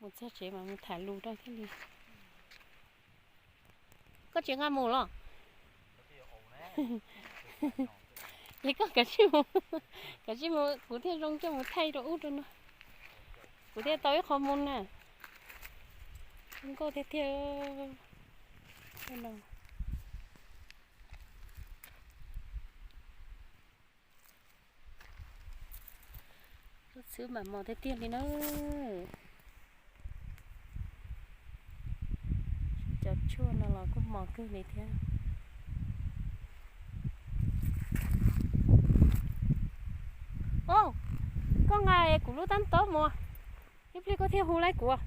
Mus txog tsev mas mus tham lus rau thiaj li. Koj tsis nqa mus los? Ces koj kav tsij mus, kav tsij mus kuv thiaj zoo coj mus thaij rau ub rau no. Kuv thiaj tau ib qho mus na. Zoo nkauj tiag tiag. Lub txwb mas mos tiag tiag li na. Cov tshuaj no los kuj mos kawg li thiab. Au, koj nqa kuv lub tab tob mus, ib pliag koj thiaj hu lawm kuv.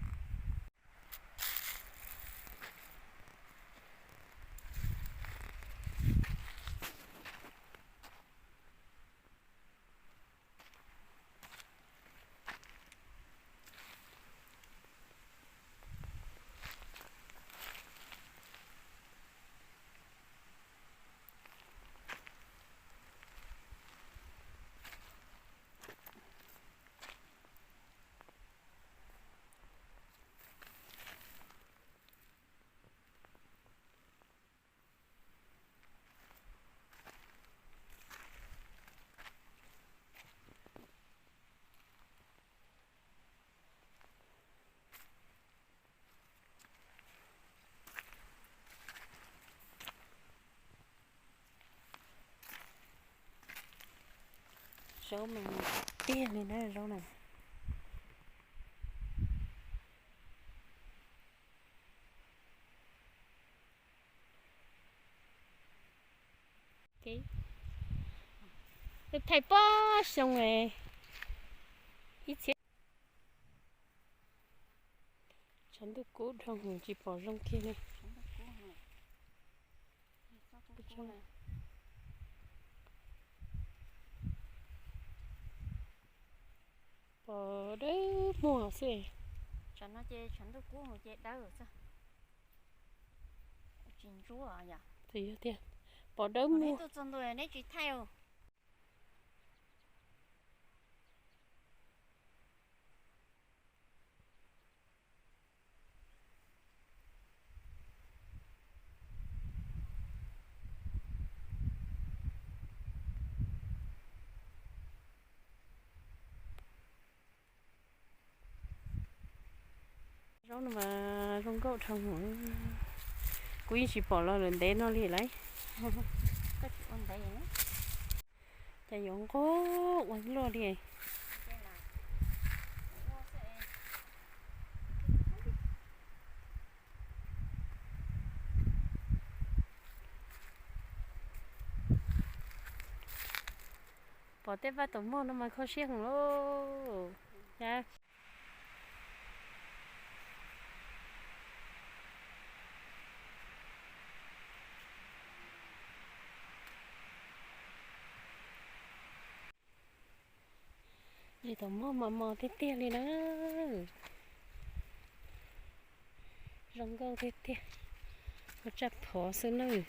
Zaub mas tiag li na zaub na. Thaij pob xyoo ib txhiab. Tshav ntuj kub dhau hwv tsis pom zoo kiag li. Pom dawb muag xwb. Tsam no ces tshav ntuj kub ces dawb xwb. Tsis ntsuab yom. Tsis yog tiag, pom dawb muag. Neb tuaj txog ntua neb tsis thaij. Zaub no mas zoo nkauj dhau. Kuv yeej tsis pom los lawm ntev no li lauj. Cas yuav nquag ua luaj li. Pom tej vaj taum mog no mas kho siab heev lauj. Li taum mog mas mos tiag tiag li na. Zoo nkauj tiag tiag. Ua tsaj phov xwb nawb.